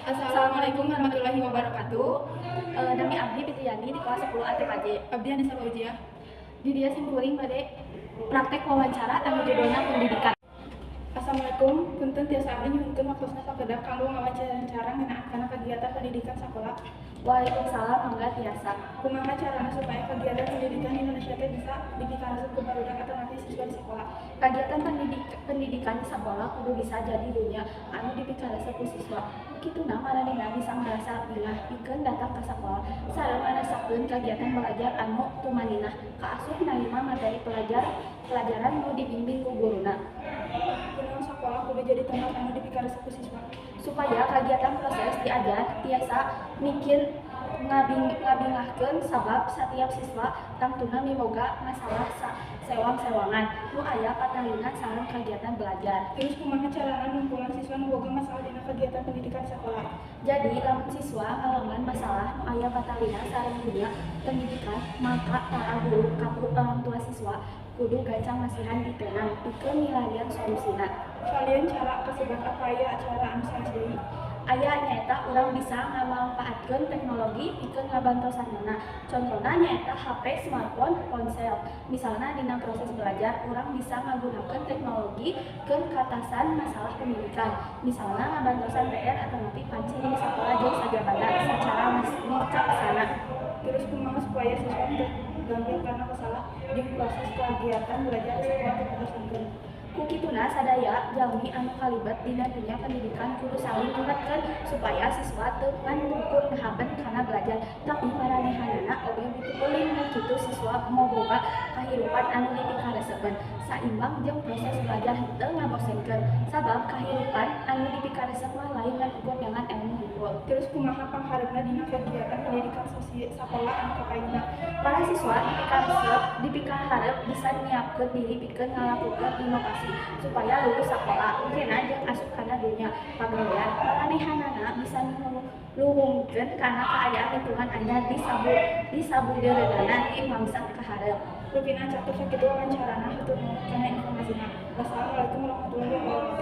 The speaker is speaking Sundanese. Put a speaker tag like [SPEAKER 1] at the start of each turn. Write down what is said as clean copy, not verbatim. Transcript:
[SPEAKER 1] Assalamualaikum warahmatullahi wabarakatuh.
[SPEAKER 2] Nami abdi Fitriani di kelas 10 ATKJ.
[SPEAKER 1] Abdi Anissa Fauziah.
[SPEAKER 2] Di dieu simkuring bade praktek wawancara anu judulna pendidikan.
[SPEAKER 1] Assalamualaikum, punten, tiasa abdi nyuhunkeun waktosna sakedap kanggo ngawawancara ngeunaan kana kegiatan pendidikan sakola?
[SPEAKER 2] Waalaikumsalam, mangga, tiasa.
[SPEAKER 1] Kumaha carana supaya kegiatan pendidikan di Indonesia teh bisa dipikaresep ku barudak atanapi siswa di sekolah?
[SPEAKER 2] Kegiatan pendidikan di sekolah kudu bisa jadi dunia anu dipikaresep ku siswa. Kituna maranehna bisa ngarasa bingah pikeun datang ka sakola sareng ngarasakeun kegiatan belajar anu tumaninah, kaasup narima materi pelajaran nu dibimbing ku guruna.
[SPEAKER 1] Kunaon sakola kudu jadi tempat anu dipikaresep ku siswa?
[SPEAKER 2] Supaya kegiatan proses diajar tiasa mikir ngabingahkeun, sabab satiap siswa tangtuna miboga masalah sewang-sewangan nu aya patalina sareng kegiatan belajar.
[SPEAKER 1] Terus kumaha carana numpulan siswa nu boga masalah dina kegiatan pendidikan sakola?
[SPEAKER 2] Jadi lamun siswa ngalaman masalah nu aya patalina sareng dunia pendidikan, maka para guru katut orang tua siswa kudu gancang masihan ditenang pikeun milarian solusina.
[SPEAKER 1] Salian cara kasebat, apa aya cara anu sanes deui?
[SPEAKER 2] Aya, nyaeta urang bisa ngamanfaatkeun teknologi pikeun ngabantosanana. Contona nyaeta HP, smartphone, ponsel. Misalna dina proses belajar urang bisa ngagunakeun teknologi keur ngatasan masalah pendidikan, misalna ngabantosan PR atanapi pancen di sakola jeung sajabana sacara wicaksana.
[SPEAKER 1] Terus kumaha supaya siswa teu gampil kana masalah jeung proses kegiatan belajar di sekolah teu ngabosankeun?
[SPEAKER 2] Ku kituna sadaya jalmi anu kalibet dina dunia pendidikan kudu saling nguatkeun supaya siswa teu ngan ukur ngahaben kana belajar, tapi maranehanana oge butuh ulin. Nu kitu siswa moboga kahirupan anu dipikaresepeun, saimbang jeung proses belajar henteu ngabosenkeun, sabab kahirupan anu dipikaresep mah lain ngan ukur dengan ilmu hungkul.
[SPEAKER 1] Terus kumaha pangharepna dina kegiatan pendidikan sakola anu kapayunna?
[SPEAKER 2] Para siswa dipikaharep bisa nyiapkeun diri pikeun ngalakukeun inovasi supaya lulus sakola engkena jeung asup kana dunya pagawean. Maranehanana bisa ngahulungkeun kana kaayaan lingkungan anyar di sabudeureunana di mangsa kaharep.
[SPEAKER 1] Rupina cakep sakitu wawancarana, hatur nuhun kana informasina. Wassalamualaikum warahmatullahi wabarakatuh.